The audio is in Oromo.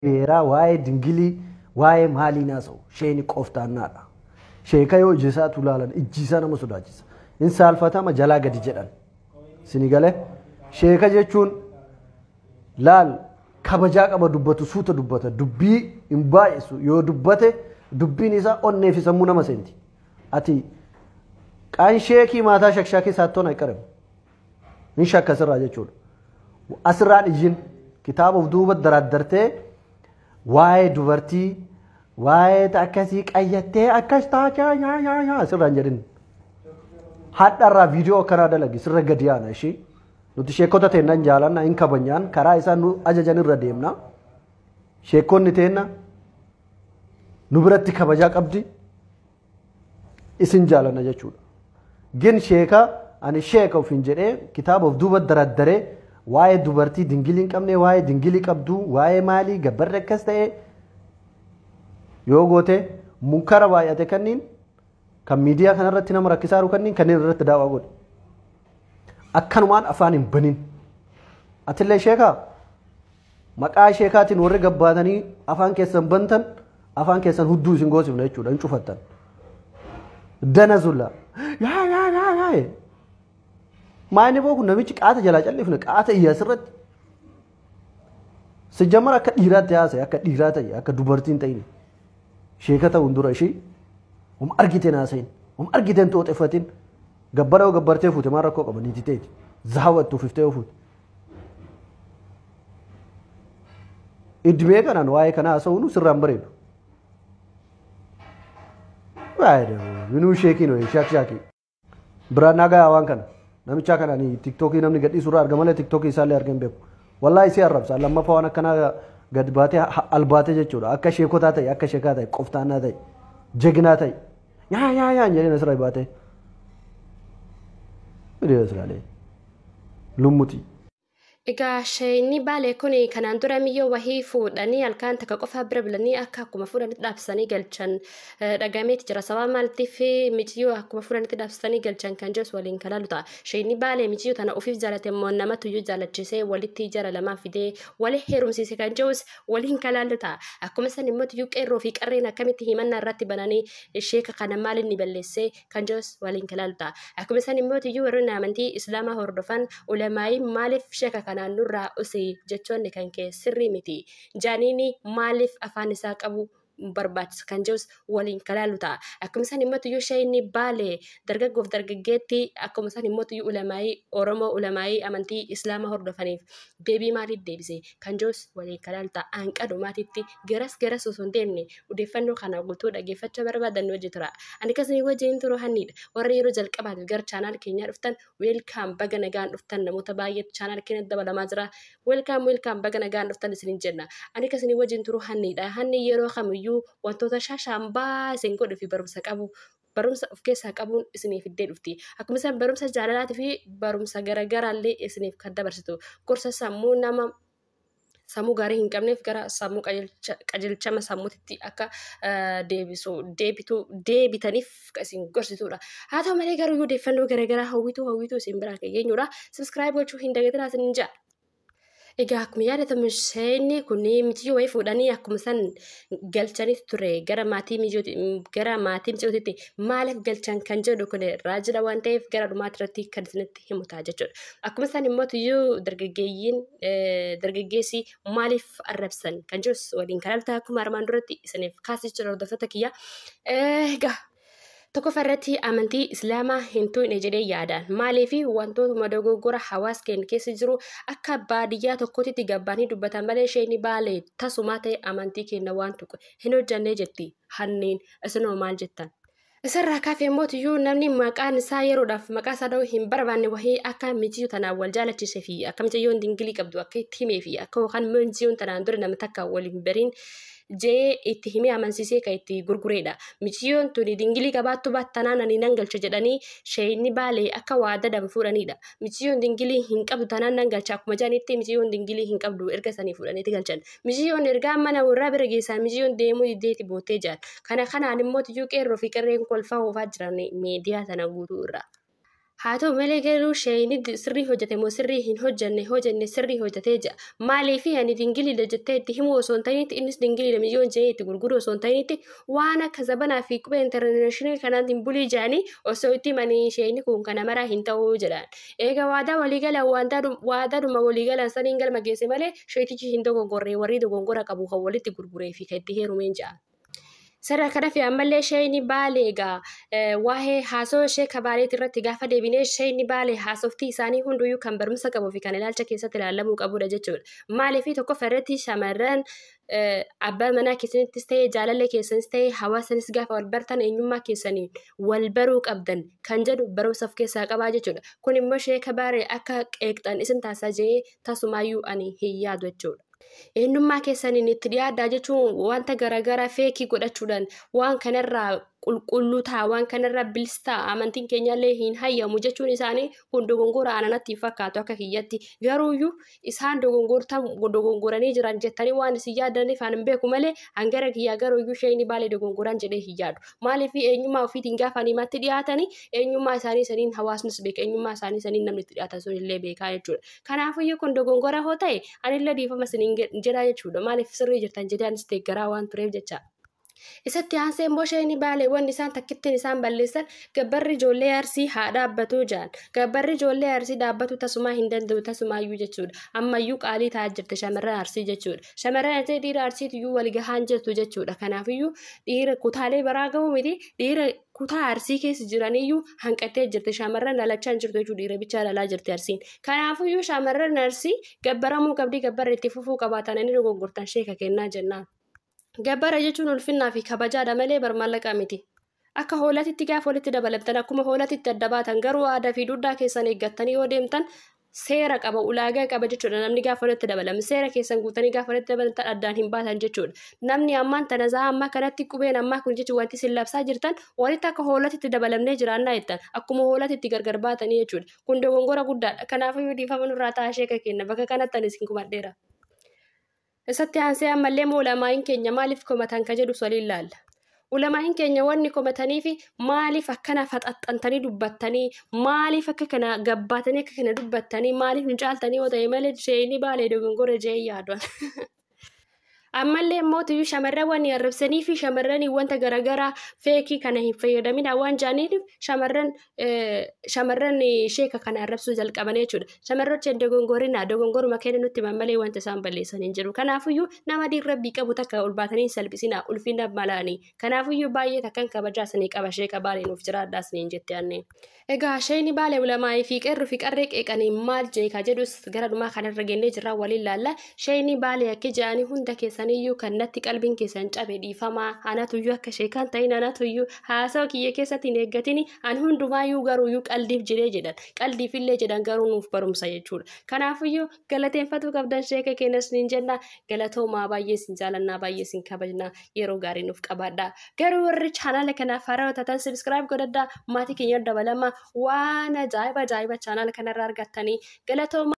Beeraa waa'ee dingilii waa'ee maalii naasa'u sheeni qoftaannaadha. Sheeka yoo ija isaatu ilaalan ijji isaa nama sodaachisa. In saalfatama jalaa gadi jedhan. Sini galee sheeka jechuun laal kabajaa qaba dubbatu suuta dubbata dubbii hin baay'isu yoo dubbate dubbiin isaa onnee fi sammuu nama seenti. Ati qaan sheekii maataa shakshaakii saattoon hayqaramu. Hin shakka asirraa jechuudha. Asirraan iyyin kitaaba of duuba daraaddartee waa'ee dubartii waa'ee akkasii qayyattee akkas taatee yaa yaa yaa asirraan jedhin. Hadharraa viidiyoo akkanaa dalagi sirra gadi aana ishii. Nuti sheekota teennan jaalanna hin kabajnaan karaa isaan nu ajajan irra deemna. Sheekonni teenna nu biratti kabajaa qabdi isin jaalanna jechuudha. Gin sheeka ani sheeka ofiin jedhee kitaaba of duuba daraddaree waa'ee dubartii dingilii hin qabne waa'ee dingilii qabdu waa'ee maalii gabbarri akkas ta'e yoo goote munkara baay'ate kanniin kan miidiyaa kanarratti nama rakkisaa jiru kanniin kanneen irratti daawwaa godhe. Akkanumaan afaan hin banin. Atillee sheekaa maqaa sheekaatiin warri gabbaatanii afaan keessan bantan afaan keessan hudduu isin goosifna jechuudha hin cufattan. Dana zulla. Yaa yaa yaa yaa. Maayini boo kun namichi qaata jalaa callifne qaata iyya asirratti. Sijjamar akka dhiiraatti haasa'e akka dhiiraa ta'e akka dubartiin ta'in sheeka ta'uun dura ishii hom argiteen haasa'in hom argiteen xooxeffatin gabbara yoo gabbartee fuute maal rakkoo qaba niitii ta'eeti zaawwattu ufiftee yoo fuute. Idmee kanaan waa'ee kana haasa'uun sirraan bareedu. Minuu sheekiin wayii shaak shaakii. Biraan nagaa waan kana namicha kana ni tiktookii namni gadhiisu irraa arga malee tiktookii isaallee arga hin beeku. Wallaahi si arrabsa lammaffaa waan akkanaa gad baatee albaatee jechuudha akka sheekotaa ta'e akka sheekaa ta'e qoftaannaa ta'e jegnaa ta'e yaa yaa yaa jedheen asirra baatee. Bidee asirraalee lummutii. Egaa sheeyni Baalee kun kanaan dura miyyoo wahii fuudhanii halkan takka qofaa bira bulanii akka akkuma fuudhanitti dhaabsisanii galchan dhagameeti jira. Sababa maaliitiif michiyyoo akkuma fuudhanitti dhaabsisanii galchan kan jedhus waliin kan laalu ta'a. Sheeyni Baalee michiyyoo tana ofiif jaalate immoo namatu iyyuu jaalachisee walitti jara lamaan fidee wali heerumsiise kan jedhus waliin kan laalu ta'a. Akkuma san immoo iyyuu qeerroo fi qarreen akkamitti himannaa irratti bananii sheeka kana maal inni balleessee kan jedhus waliin kan laalu ta'a. Akkuma san immoo iyyuu warroonni amantii Islaamaa hordofan ulamaayii maaliif sheeka kana nurraa usii jechoonni kan kee sirrii miti. Jaaniini maaliif afaan isaa qabu barbaachisa kan jedhus waliin kan laalu ta'a. Akkuma isaan immoo iyyuu sheeyni Baalee dargaggoof dargaggeetti akkuma isaan immoo iyyuu ulamaayii Oromoo ulamaayii amantii Islaamaa hordofaniif deebii maaliif deebise kan jedhus waliin kan laalu ta'a. Hanqa dhumaatitti garas garas osoo hin deemne odeeffannoo kana guutuu dhaggeeffachuu barbaadan hojii tura. Ani akkasuma wajjin turu hanniidha. Warra yeroo jalqabaatiif gara chaanaal keenyaa dhuftan weelkaam baga nagaan dhuftan namoota baay'eetu chaanaal keenya dabalamaa jira. Weelkaam weelkaam baga nagaan dhuftan isiniin jenna. Ani akkasuma wajjin turu hanniidha. Hanni yeroo kamiyyuu wantoota shashaambaa isin godhuu fi barumsa qabu barumsa of keessaa qabuun isiniif fiddee dhufti. Akkuma isaan barumsa jaalalaatii fi barumsa garaagaraallee isiniif kan dabarsitu. Gorsa sammuu nama sammuu gaarii hin qabneef gara sammuu qajeelchama sammuutitti akka deebisu deebitu deebitaniif kan isin gorsitudha. Haa ta'u malee garuu odeeffannoo garaagaraa hawwituu hawwituu isin biraan kan geenyudha. Subscribe gochuu hin dagatinaa isinin ja'a. Egaa akkuma yaadatamu sheeyni kun michiyyoo wayii fuudhanii akkuma san galchanii ture gara maatii michiyooti gara maatii michiyootitti maaliif galchan kan jedhu kun raajidha waan ta'eef gara dhumaati irratti kan isinitti himu ta'a jechuudha. Akkuma san immoo tuyyuu dargaggeeyyiin dargaggeessi maaliif arrabsan kan jedhus waliin kan altaa akkuma armaan duratti isiniif kaasee jira hordoftoota kiyya. Egaa tokkoffaa irratti amantii Islaamaa hin tuqne jedhee yaadaan maaliif wantootuma dogoggora hawaasa keenya keessa jiru akka baadiyyaa tokkotti gabbaanii dubbatan malee isheen Baalee tasumaa ta'e amantii keenya waan tuqu hin hojjannee jetti hanneen isinoo maal jettan. Isarraa kaafee immoo iyyuu namni maqaan isaa yeroodhaaf maqaa isaa dha'uu hin barbaanne wahii akka michiyyoo tanaan wal jaalachisee fi akka miciyyoon dingilii qabdu akka itti himee fi akka yookaan michiyyoon tanaan dura nama takka waliin bariin jee itti himee amansiisee kan itti gurgureedha. Miciyyoon tuni dingilii qabaattu baattanaan ani nan galcha jedhanii sheeyni Baalee akka waa dadan fuudhanidha. Miciyyoon dingilii hin qabdu tanaan nan galcha akkuma jedhanitti miciyyoon dingilii hin qabdu erga sanii fuudhaniitti galchan. Miciyyoon ergaa mana warraa bira geessan miciyyoon deemuu diddeeti boottee jiran. Kana kanaan immoo tiyyuu qeerroo fi qarreen kolfaa oofaa jiran miidiyaa sana guutuu irra. Haa ta'u malee garuu sheeyini sirrii hojjete moo sirrii hin hojjenne hojjenne sirrii hojjetee jira. Maaliif ani dingiliidha jettee itti himuu osoo hin ta'initti innis dingiliidha miyyoon jedhee itti gurguru osoo hin ta'initti waan akka zabanaa fi qubee intarneeshinaal kanaatiin bulii jedhanii osoo itti himanii sheeyini kun kana maraa hin ta'uu jedhan. Egaa waadaa waliigalan waadaadhuma waliigalan saniin galma geesse malee sheetichi hin dogongorree warri dogongora qabu kan walitti gurguree fi kan itti heerumeen jedhan. Sarara kana fi ammallee sheeyini Baalee egaa waa'ee haasoo sheeka Baaleet irratti gaafa deebinee sheeyini Baalee haasoftii isaanii hunduyyuu kan barumsa qabuu fi kan ilaalcha keessatti ilaalamuu qabudha jechuudha. Maaliif tokkoffaa irratti shamarran abbaa manaa keessanittis ta'ee jaalallee keessanis ta'ee hawaasanis gaafa wal bartan eenyummaa keessanii wal baruu qabdan kan jedhu barumsa of keessaa qabaa jechuudha. Kun immoo sheeka Baalee akka qeeqxan isin taasisaa jedhee tasumaayyuu ani hin yaadu jechuudha. Eenyummaa keessaniin itti dhiyaadhaa jechuun wanta garaagaraa feekii godhachuudhaan waan kanarraa qulqulluu ta'a waan kanarraa bilisa ta'a amantiin keenyallee hin hayyamu jechuun isaanii kun dogongora ananatti hin fakkaatu akka kiyyatti garuuyyuu isaan dogongoranii jiran jettanii waan isin yaadaniif ani hin beeku malee hangara kiyyaa garuuyyuu sheeyini Baalee dogongoran jedhee hin yaadu. Maaliif eenyummaa ofiitiin gaafa himatti dhiyaatanii eenyummaa isaanii saniin hawaasnis beeka eenyummaa isaanii saniin namni itti dhiyaatan sun illee beekaa jechuudha. Kanaafiyyuu kun dogongora hoo ta'e anillee dhiifama isiniin jedhaa jechuudha. Maaliif sirrii jirtan jedhee anis deeggaraa waan tureef jecha. Isatti aansee immoo sheeyini Baalee wanni isaan takkittiin isaan balleessan gabbarri ijoollee Arsii haa dhaabbatu jedhan. Gabbarri ijoollee Arsii dhaabbatu tasumaa hin danda'u tasumaayyuu jechuudha. Ammayyuu qaalii ta'aa jirti shamarran Arsii jechuudha. Shamarran Arsii dhiira Arsiitiyyuu wal gahaan jirtu jechuudha. Kanaafiyyuu dhiira kutaalee biraa gahu miti dhiira kutaa Arsii keessa jiraniyyuu hanqattee jirti. Shamarran dhalachaa hin jirtu jechuudha. Dhiira bichaa dhalaa jirti Arsiin. Kanaafiyyuu shamarran Arsii gabbaramuu qabdi gabbarri itti fufuu qabaatan inni dogongortan sheeka kennaa jennaan. Gabbara jechuun ulfinnaa fi kabajaadha malee barmaallaqa miti. Akka hoolatitti gaafa walitti dabalamtan akkuma hoolatitti adda baatan garuu aadaa fi duudhaa keessan eeggattanii yoo deemtan seera qaba ulaagaa qaba jechuudha. Namni gaafa walitti dabalamu seera keessan guutanii gaafa walitti dabalamtan addaan hin baatan jechuudha. Namni ammaan tana za'a ammaa kanatti qubeen ammaa kun jechuun wanti isin labsaa jirtan walitti akka hoolatitti dabalamnee jiraannaa jettan akkuma hoolatitti gargar baatanii jechuudha. Kun dogongora guddaadha. Kanaafiyyuu dhiifama nurraa ta'a sheeka kenna bakka kanatti ani isin kumadheera. Isatti aansee ammallee ulamaa'iin keenya maaliif komatan ka jedhu waliin ilaalla. Ulamaa'iin keenya wanni komatanii fi maaliif akkana faxaxxantanii dubbattanii maaliif akka kana gabbaatanii akka kana dubbattanii maaliif nu caaltanii yoo ta'e malee sheeyini Baalee dogongora jee yaaduun. Ammallee immoo shamarran waan arrabsanii fi shamarran wanta garaagaraa feekii kana hin fayyadamin waan jedhaniif shamarran sheeka kana arrabsuu jalqaban jechuudha. Shamarrochi dogongorina dogongoruma kenna nutti malee wanta isaan balleessan hin jiru. Kanaafiyyuu nama rabbii qabu takka ol baatanii hin salphisina ulfina malaanii. Kanaafiyyuu baay'ee takkan kabajaa isinii qaba sheeka Baalee nuuf jiraadhaa isiniin jette anneen. Egaa sheeyini Baalee ulamaa'ii fi qeerroo fi qarree qeeqanii maal jeekaa jedhus gara dhumaa kanarra gennee jirra waliin laalla. Sheeyini Baalee akka jedhanii hunda keessaniyyuu kan natti qalbiin keessan cabe dhiifamaa anatuyyuu akka sheekaan ta'in anatuyyuu haasawa kiyya keessatti hin eeggatini an hundumaayyuu garuuyyuu qaldiif jedhee jedhan qaldiifillee jedhan garuu nuuf barumsa jechuudha. Kanaafiyyuu galateeffatuu qabdan sheeka keenyas niin jenna galatoomaa baay'ee isin jaalannaa baay'ee isin kabajnaa yeroo gaarii nuuf qabaadhaa. Garuu warri chaanaala kanaaf haarawaa taatan subscribe godhadhaa maatii keenya dabalamaa waan ajaa'iba ajaa'iba chaanaala kanarraa argattanii galatoomaa.